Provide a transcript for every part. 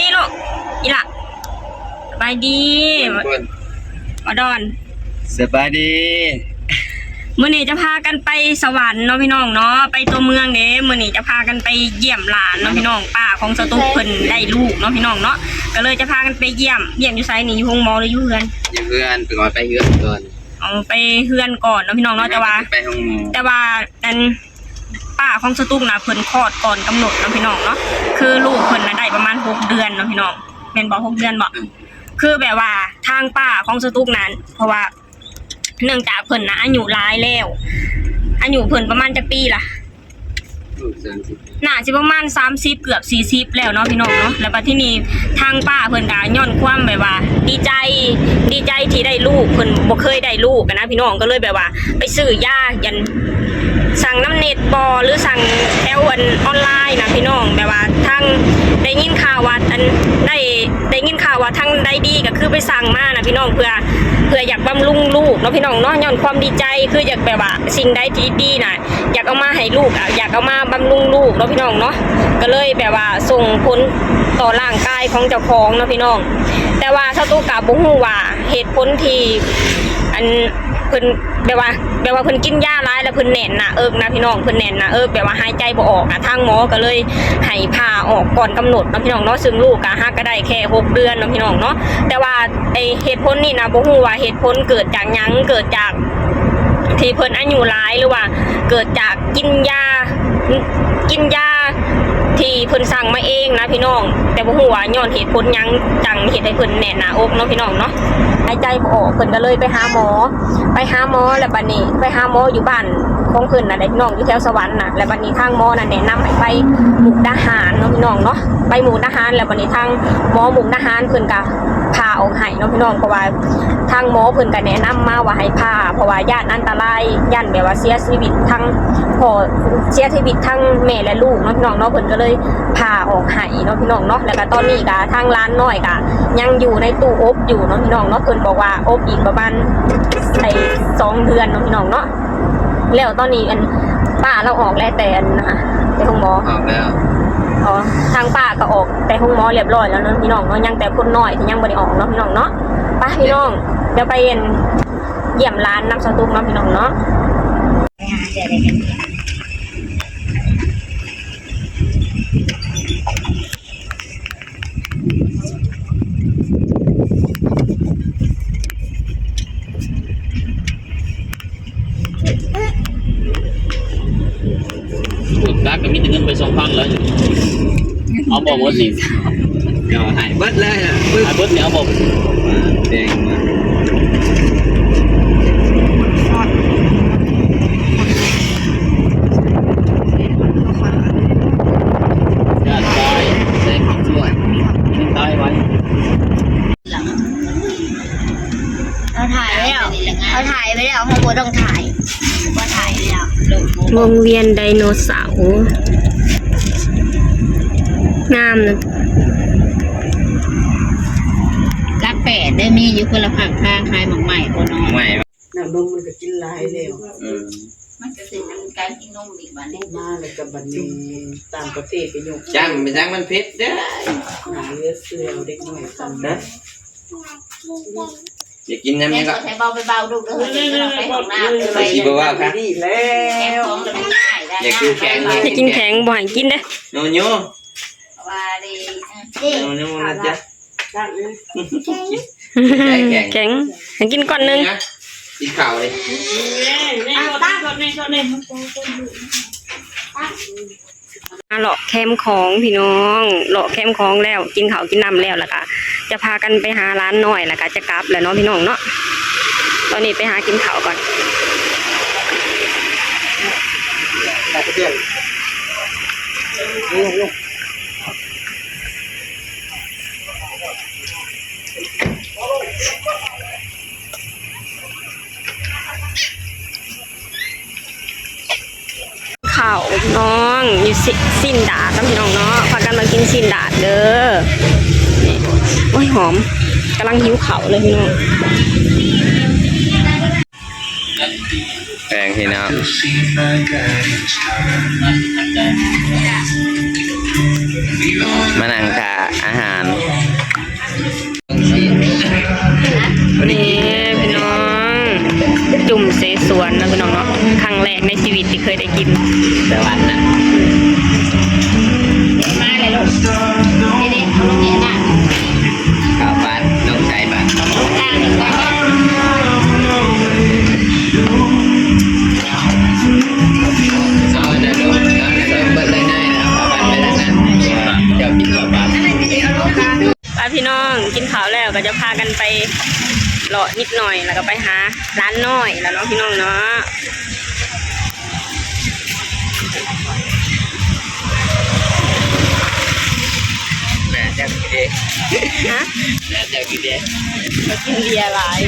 ນີ້ລູກ ອີ່ຫຼ້າ ສະບາຍດີ ເພິ່ນ ບໍ່ດອນ ສະບາຍດີ. ມື້ນີ້ຈະພາກັນໄປສະຫວັນເນາະພີ່ນ້ອງເນາະ ໄປຕົວເມືອງເດ້. ມື້ນີ້ຈະພາກັນໄປຢ້ຽມຫຼານເນາະພີ່ນ້ອງ ປ້າຂອງສາວຕຸກເພິ່ນໄດ້ລູກເນາະພີ່ນ້ອງເນາະ ກໍເລີຍຈະພາກັນໄປຢ້ຽມ. ຢ້ຽມຢູ່ໃສນີ້? ຢູ່ໂຮງໝໍ ຫຼື ຢູ່ເຮືອນ? ຢູ່ເຮືອນ ໄປກ່ອນ ໄປເຮືອນກ່ອນ. ອໍ ໄປເຮືອນກ່ອນເນາະພີ່ນ້ອງເນາະ ແຕ່ວ່າ ແຕ່ວ່າອັນ ປ້າຂອງສາວຕຸກນະ ເພິ່ນຄອດກ່ອນກຳນົດເນາະພີ່ນ້ອງເນາະ ຄືລູກເພິ່ນນະໄດ້ປະມານຫົກເດືອນເນາະພີ່ນ້ອງ ແມ່ນບໍ່? ຫົກເດືອນບໍ່? ອືມ ຄືແບບວ່າທາງປ້າຂອງສາວຕຸກນັ້ນ ເພາະວ່າເນື່ອງຈາກເພິ່ນນະອາຍຸຫຼາຍແລ້ວ ອາຍຸເພິ່ນປະມານຈັກປີລະ? ໜ້າຊິປະມານສາມສິບ ເກືອບສີ່ສິບແລ້ວເນາະພີ່ນ້ອງເນາະ. ແລ້ວບັດທີນີ້ທາງປ້າເພິ່ນກະຍ້ອນຄວາມແບບວ່າດີໃຈ ດີໃຈທີ່ໄດ້ລູກ ເພິ່ນບໍ່ເຄີຍໄດ້ລູກຫັ້ນນະພີ່ນ້ອງ ກໍເລີຍແບບວ່າໄປຊື້ຢາ ອັນ ສັ່ງນຳເນັດບໍ ຫຼື ສັ່ງແຖວ ອັນ ອອນລາຍນະພີ່ນ້ອງ. ແບບວ່າທາງ ໄດ້ຍິນຂ່າວວ່າ ອັນ ໄດ້ ໄດ້ຍິນຂ່າວວ່າທາງໃດດີ ກໍຄືໄປສັ່ງມານະພີ່ນ້ອງ ເພື່ອ ເພື່ອຢາກບຳລຸງລູກເນາະພີ່ນ້ອງເນາະ ຍ້ອນຄວາມດີໃຈ ຄືຢາກແບບວ່າສິ່ງໃດທີ່ດີນະ ຢາກເອົາມາໃຫ້ລູກ ອະ ຢາກເອົາມາບຳລຸງລູກເນາະພີ່ນ້ອງເນາະ ກໍເລີຍແບບວ່າສົ່ງຜົນຕໍ່ຮ່າງກາຍຂອງເຈົ້າຂອງເນາະພີ່ນ້ອງ. ແຕ່ວ່າສາວຕຸກກະບໍ່ຮູ້ວ່າເຫດຜົນທີ່ ອັນ ເພິ່ນແບບວ່າ ແບບວ່າເພິ່ນກິນຢາຫຼາຍ ແລ້ວເພິ່ນແໜ້ນໜ້າເອິກນະພີ່ນ້ອງ ເພິ່ນແໜ້ນໜ້າເອິກ ແບບວ່າຫາຍໃຈບໍ່ອອກນະ ທາງໝໍກໍເລີຍໃຫ້ຜ່າອອກກ່ອນກຳນົດເນາະພີ່ນ້ອງເນາະ ຊຶ່ງລູກກະຫາກະໄດ້ແຄ່ຫົກເດືອນເນາະພີ່ນ້ອງເນາະ. ແຕ່ວ່າ ໄອ້ເຫດຜົນນີ້ນະ ບໍ່ຮູ້ວ່າເຫດຜົນເກີດຈາກຫຍັງ ເກີດຈາກທີ່ເພິ່ນອາຍຸຫຼາຍ ຫຼືວ່າເກີດຈາກກິນຢາ ກິນຢາທີ່ເພິ່ນສັ່ງມາເອງນະພີ່ນ້ອງ. ແຕ່ບໍ່ຮູ້ວ່າຍ້ອນເຫດຜົນຫຍັງຈັ່ງເຮັດໃຫ້ເພິ່ນແໜ້ນໜ້າອົກເນາະພີ່ນ້ອງເນາະ ຫາຍໃຈບໍ່ອອກ. ເພິ່ນກໍເລີຍໄປຫາໝໍ ໄປຫາໝໍ ແລ້ວບັດນີ້ໄປຫາໝໍຢູ່ບ້ານຂອງເພິ່ນນັ້ນແຫຼະພີ່ນ້ອງ ຢູ່ແຖວສະຫວັນນະ. ແລ້ວບັດນີ້ທາງໝໍນັ້ນແນະນຳໃຫ້ໄປມຸກດາຫານເນາະພີ່ນ້ອງເນາະ ໄປມຸກດາຫານ. ແລ້ວບັດນີ້ທາງໝໍມຸກດາຫານເພິ່ນກໍ ຜ່າອອກໃຫ້ເນາະພີ່ນ້ອງ ເພາະວ່າທາງໝໍເພິ່ນກໍແນະນຳມາວ່າໃຫ້ຜ່າ ເພາະວ່າຢ້ານອັນຕະລາຍ ຢ້ານແບບວ່າເສຍຊີວິດທັງພໍ່ ເສຍຊີວິດທັງແມ່ ແລະ ລູກເນາະພີ່ນ້ອງເນາະ ເພິ່ນກໍເລີຍຜ່າອອກໃຫ້ເນາະພີ່ນ້ອງເນາະ. ແລ້ວກໍຕອນນີ້ກໍທາງຫຼານນ້ອຍກໍຍັງຢູ່ໃນຕູ້ອົບຢູ່ເນາະພີ່ນ້ອງເນາະ ເພິ່ນບອກວ່າອົບອີກປະມານໄອ້ສອງເດືອນເນາະພີ່ນ້ອງເນາະ. ແລ້ວຕອນນີ້ອັນ ປ້າລາວອອກແລ້ວ ແຕ່ອັນ ແຕ່ໂຮງໝໍ ອອກແລ້ວ. ອໍ ທາງປ້າກໍອອກແຕ່ໂຮງໝໍຮຽບຮ້ອຍແລ້ວເນາະພີ່ນ້ອງເນາະ ຍັງແຕ່ຄົນນ້ອຍທີ່ຍັງບໍ່ໄດ້ອອກເນາະພີ່ນ້ອງເນາະ. ໄປພີ່ນ້ອງ ດຽວໄປອັນ ຢ້ຽມຫຼານນຳສາວຕຸກເນາະພີ່ນ້ອງເນາະ. ໂອ້ຍ ຕັກກໍມີແຕ່ເງິນໄປສອງພັນແລ້ວ ເອົາບໍ່ໝົດນີ້ ເອົາໃຫ້ເບິດເລີຍນະ ໃຫ້ເບິດນີ້ ເອົາບໍ່ ແພງ ຢ້ານຕາຍ ແຊງສວຍ ຍັງຕາຍໄວ. ເຮົາຖ່າຍໄວ້ແລ້ວ ເຮົາຖ່າຍໄວ້ແລ້ວ ເຮົາບໍ່ຕ້ອງຖ່າຍ ບໍ່ຖ່າຍແລ້ວ. ວົງວຽນໄດໂນເສົາ ງາມນະ ຫຼັກແປດເດີ ມີຢູ່ຄົນລະຂ້າງທາງ ຂາຍໝາກໄມ້ບໍ່ນ້ອຍ ໝາກໄມ້. ນ້ຳນົມມັນກໍກິນຫຼາຍແລ້ວ ເອີ ມັນກໍຊິກາຍກິນນົມອີກບາດນີ້ ມາແລ້ວກໍບາດນີ້ຕ່າງປະເທດກໍຍົກ ຈ້ຳໄປທາງມັນເຜັດເດີ້ ໜ້າເຫຼືອເຊື່ອເດັກນ້ອຍຊ່ຳນະ ຢາກກິນຫຍັງກໍໃສ່ເບົາໄປເບົາລູກເດີ ໄປຫ້ອງນ້ຳ ໄປຊິບໍ່ວ່າຄັກ ນີ້ແລ້ວ ຢາກກິນແຂງ ຢາກກິນແຂງ ບໍ່ໃຫ້ກິນເດ້ ໂຍໂຍ ວ່າເດ້ ໂຍໂຍນະຈ໊ະ. ແຂງ ໃຫ້ກິນກ່ອນໜຶ່ງ ກິນເຂົ້າເລີຍ ມາເລາະແຄມຂອງພີ່ນ້ອງ ເລາະແຄມຂອງແລ້ວ ກິນເຂົ້າກິນນ້ຳແລ້ວ ແລ້ວກະຈະພາກັນໄປຫາຫຼານນ້ອຍ ແລ້ວກະຈະກັບແລ້ວເນາະພີ່ນ້ອງເນາະ. ຕອນນີ້ໄປຫາກິນເຂົ້າກ່ອນ. ເຂົ້າພີ່ນ້ອງ ຢູ່ຊິ ຊີ້ນດາດເນາະພີ່ນ້ອງເນາະ ພາກັນມາກິນຊີ້ນດາດເດີ. ນີ້ ໂອ້ຍ ຫອມ ກຳລັງຫິວເຂົ້າເລີຍພີ່ນ້ອງ. ແພງພີ່ນ້ອງ ມານັ່ງຖ້າອາຫານ ພີ່ນ້ອງເນາະ ຄັ້ງແລກໃນຊີວິດທີ່ເຄີຍໄດ້ກິນ ສະຫວັນນະ ມາເລີຍລູກ ນີ້ໆ ເອົາລົງນີ້ນະ ເຂົ້າບາດ ລົງໃສ່ບາດ ລົງທາງນີ້ກ່ອນເນາະ ເອົາອັນນັ້ນລົງ ເອົາອັນນັ້ນລົງເບິດເລີຍນາຍ ເອົາເຂົ້າບາດໄປທາງນັ້ນ ເຈົ້າກິນເຂົ້າບາດ. ໄປພີ່ນ້ອງ ກິນເຂົ້າແລ້ວກໍຈະພາກັນໄປເລາະນິດໜ້ອຍ ແລ້ວກໍໄປຫາຫຼານນ້ອຍແລ້ວເນາະພີ່ນ້ອງເນາະ. ແມ່ເຈົ້າກິນເດ້ ຮະ ແມ່ເຈົ້າກິນເດ້ ກໍກິນເບຍຫຼາຍ.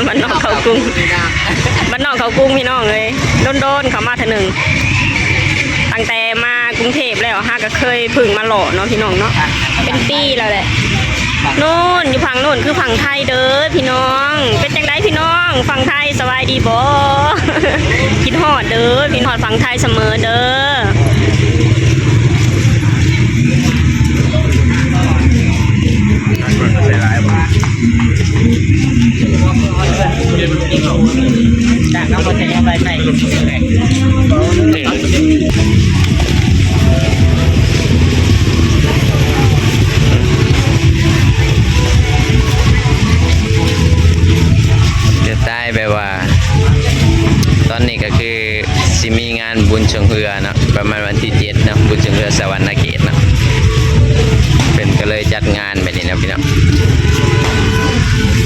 ບ້ານນອກເຂົ້າກຸງ ບ້ານນອກເຂົ້າກຸງພີ່ນ້ອງເອີຍ ດົນໆເຂົ້າມາເທື່ອໜຶ່ງ ຕັ້ງແຕ່ມາກຸງເທບແລ້ວ ຫາກໍເຄີຍເພິ່ງມາເລາະເນາະພີ່ນ້ອງເນາະ ເປັນປີແລ້ວແຫຼະ. ໂນ້ນ ຢູ່ຝັ່ງໂນ້ນຄືຝັ່ງໄທເດີພີ່ນ້ອງ ເປັນຈັ່ງໃດພີ່ນ້ອງຝັ່ງໄທ ສະບາຍດີບໍ່? ຄິດຮອດເດີ ຄິດຮອດຝັ່ງໄທສະເໝີເດີ. ຈາກນັ້ນເຮົາຈະເອົາໄປໃສ່ ສະໄຕແບບວ່າ ຕອນນີ້ກໍຄືຊິມີງານບຸນຊ່ວງເຮືອເນາະ ປະມານວັນທີເຈັດເນາະ ບຸນຊ່ວງເຮືອສະຫວັນນະເຂດເນາະ ເພິ່ນກໍເລີຍຈັດງານແບບນີ້ເນາະພີ່ນ້ອງ.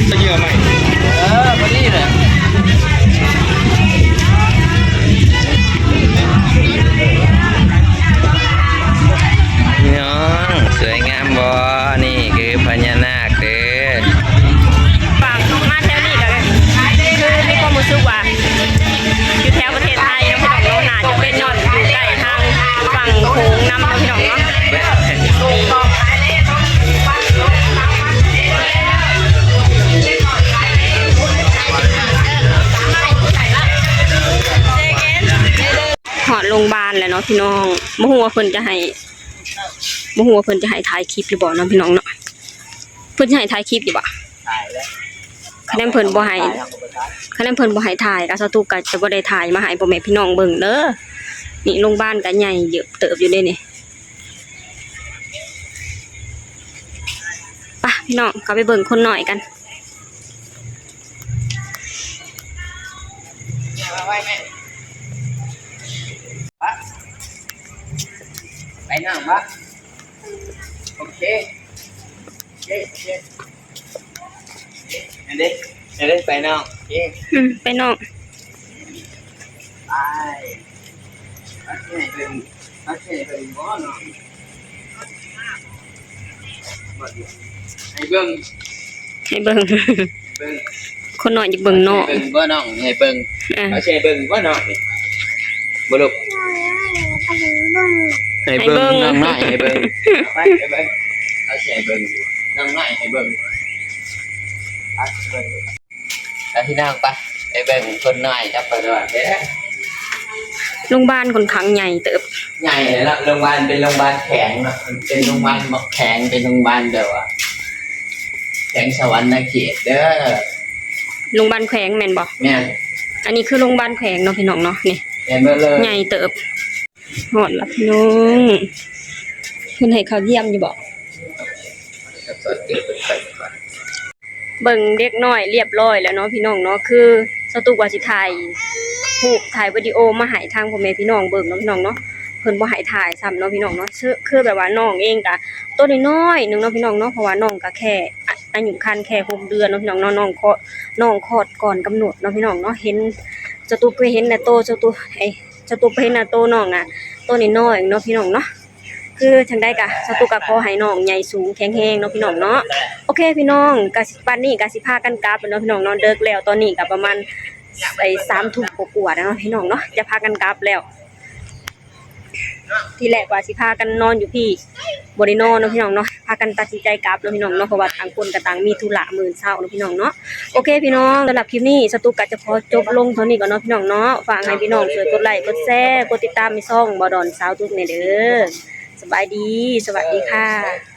ເຫຍື່ອໃໝ່ ເອີ ພໍດີແຫຼະ ພີ່ນ້ອງ ສວຍງາມບໍ່? ນີ້ຄືພະຍານາກເດີ. ມາແຖວນີ້ກໍຄືມີຄວາມຮູ້ສຶກວ່າ ຢູ່ແຖວປະເທດໄທເນາະ ພີ່ນ້ອງເນາະ ໜ້າຈະເປັນຍ້ອນຢູ່ໃກ້ທາງຝັ່ງໂຂງນຳເນາະ ພີ່ນ້ອງເນາະ. ຮອດໂຮງບານແລ້ວເນາະ ພີ່ນ້ອງ ບໍ່ຮູ້ວ່າເພິ່ນຈະໃຫ້ ບໍ່ຮູ້ວ່າເພິ່ນຈະໃຫ້ຖ່າຍຄລິບຫຼືບໍ່ເນາະ ພີ່ນ້ອງເນາະ. ເພິ່ນຈະໃຫ້ຖ່າຍຄລິບຢູ່ບໍ່? ຖ່າຍແລ້ວ ຄັນແມ່ນເພິ່ນບໍ່ໃຫ້ ຄັນແມ່ນເພິ່ນບໍ່ໃຫ້ຖ່າຍ ກໍສາວຕຸກກໍຈະບໍ່ໄດ້ຖ່າຍມາໃຫ້ພໍ່ແມ່ພີ່ນ້ອງເບິ່ງເດີ. ນີ້ໂຮງບານກໍໃຫຍ່ເຫຍີບເຕີບຢູ່ເດ້ນີ້. ໄປພີ່ນ້ອງ ເຂົ້າໄປເບິ່ງຄົນນ້ອຍກັນ. ໄປນ້ອງບໍ່? ໂອເຄ ໂອເຄ ໂອເຄ ອັນເດ້ ອັນເດ້ ໄປນ້ອງ ໂອເຄ ອືມ ໄປນ້ອງ ໄປ ໂອເຄ ເບິ່ງ ໂອເຄ ເບິ່ງບໍ່ນ້ອງ ໃຫ້ເບິ່ງ ໃຫ້ເບິ່ງ ເບິ່ງ ຄົນນ້ອຍຢາກເບິ່ງນ້ອງ ເບິ່ງບໍ່ນ້ອງ ໃຫ້ເບິ່ງ ເອີ ເອົາຊິໃຫ້ເບິ່ງບໍ່ນ້ອງນີ້ ບໍ່ລູກ ໃຫ້ເບິ່ງ ໃຫ້ເບິ່ງ ໃຫ້ເບິ່ງ ນ້ອງນ້ອຍໃຫ້ເບິ່ງ ໄປ ໄປເບິ່ງ ເອົາຊິໃຫ້ເບິ່ງ ນ້ອງນ້ອຍໃຫ້ເບິ່ງ ໄປເບິ່ງ ໄປພີ່ນ້ອງ ໄປ ໄປເບິ່ງຄົນນ້ອຍກັບປາດອນເດີ. ໂຮງບານຂ້ອນຂ້າງໃຫຍ່ເຕີບ ໃຫຍ່ເນາະ ໂຮງບານເປັນໂຮງບານແຂວງເນາະ ເປັນໂຮງບານແຂວງ ເປັນໂຮງບານແບບວ່າ ແຂວງສະຫວັນນະເຂດເດີ ໂຮງບານແຂວງແມ່ນບໍ່? ແມ່ນ ອັນນີ້ຄືໂຮງບານແຂວງເນາະ ພີ່ນ້ອງເນາະ ນີ້ ແມ່ນເບິດເລີຍ ໃຫຍ່ເຕີບ. ຮອດລະພີ່ນ້ອງ ເພິ່ນໃຫ້ເຂົ້າຢ້ຽມຢູ່ບໍ່? ເບິ່ງເດັກນ້ອຍລຽບຮ້ອຍແລ້ວເນາະ ພີ່ນ້ອງເນາະ ຄືສາວຕຸກວ່າຊິຖ່າຍຮູບ ຖ່າຍວິດີໂອມາໃຫ້ທາງພໍ່ແມ່ພີ່ນ້ອງເບິ່ງເນາະ ພີ່ນ້ອງເນາະ ເພິ່ນບໍ່ໃຫ້ຖ່າຍຊ້ຳເນາະ ພີ່ນ້ອງເນາະ ຄື ຄືແບບວ່ານ້ອງເອງກະໂຕນ້ອຍໆໜຶ່ງເນາະ ພີ່ນ້ອງເນາະ ເພາະວ່ານ້ອງກະແຄ່ ອາ ອາຍຸຄັນແຄ່ຫົກເດືອນເນາະ ພີ່ນ້ອງເນາະ ນ້ອງຄອດ ນ້ອງຄອດກ່ອນກຳນົດເນາະ ພີ່ນ້ອງເນາະ ເຫັນ ສາວຕຸກເຄີຍເຫັນແຕ່ໂຕ ສາວຕຸກ ເອີ ສາວຕຸກເຄີຍເຫັນແຕ່ໂຕນ້ອງອະ ໂຕນ້ອຍໆເນາະ ພີ່ນ້ອງເນາະ ຄືຈັ່ງໃດກະ ສາວຕຸກກະຂໍໃຫ້ນ້ອງໃຫຍ່ສູງແຂງແຮງເນາະ ພີ່ນ້ອງເນາະ. ໂອເຄພີ່ນ້ອງ ກະຊິ ບັດນີ້ກະຊິພາກັນກັບແລ້ວເນາະ ພີ່ນ້ອງເນາະ ເດິກແລ້ວ ຕອນນີ້ກະປະມານ ໄອ້ ສາມທຸ່ມກວ່າໆແລ້ວເນາະ ພີ່ນ້ອງເນາະ ຈະພາກັນກັບແລ້ວ. ທີແລກວ່າຊິພາກັນນອນຢູ່ພີ້ ບໍ່ໄດ້ນອນເນາະ ພີ່ນ້ອງເນາະ ພາກັນຕັດສິນໃຈກັບເນາະ ພີ່ນ້ອງເນາະ ເພາະວ່າຕ່າງຄົນກໍຕ່າງມີທຸລະມື້ເຊົ້າເນາະ ພີ່ນ້ອງເນາະ. ໂອເຄພີ່ນ້ອງ ສຳລັບຄລິບນີ້ ສາວຕຸກກະຈະຂໍຈົບລົງເທົ່ານີ້ກ່ອນເນາະ ພີ່ນ້ອງເນາະ ຝາກໃຫ້ພີ່ນ້ອງຊ່ວຍກົດໄລ້ ກົດແຊ ກົດຕິດຕາມໃຫ້ຊ່ອງບ່າວດອນສາວຕຸກແດ່ເດີ. ສະບາຍດີ ສະຫວັດດີຄ່ະ.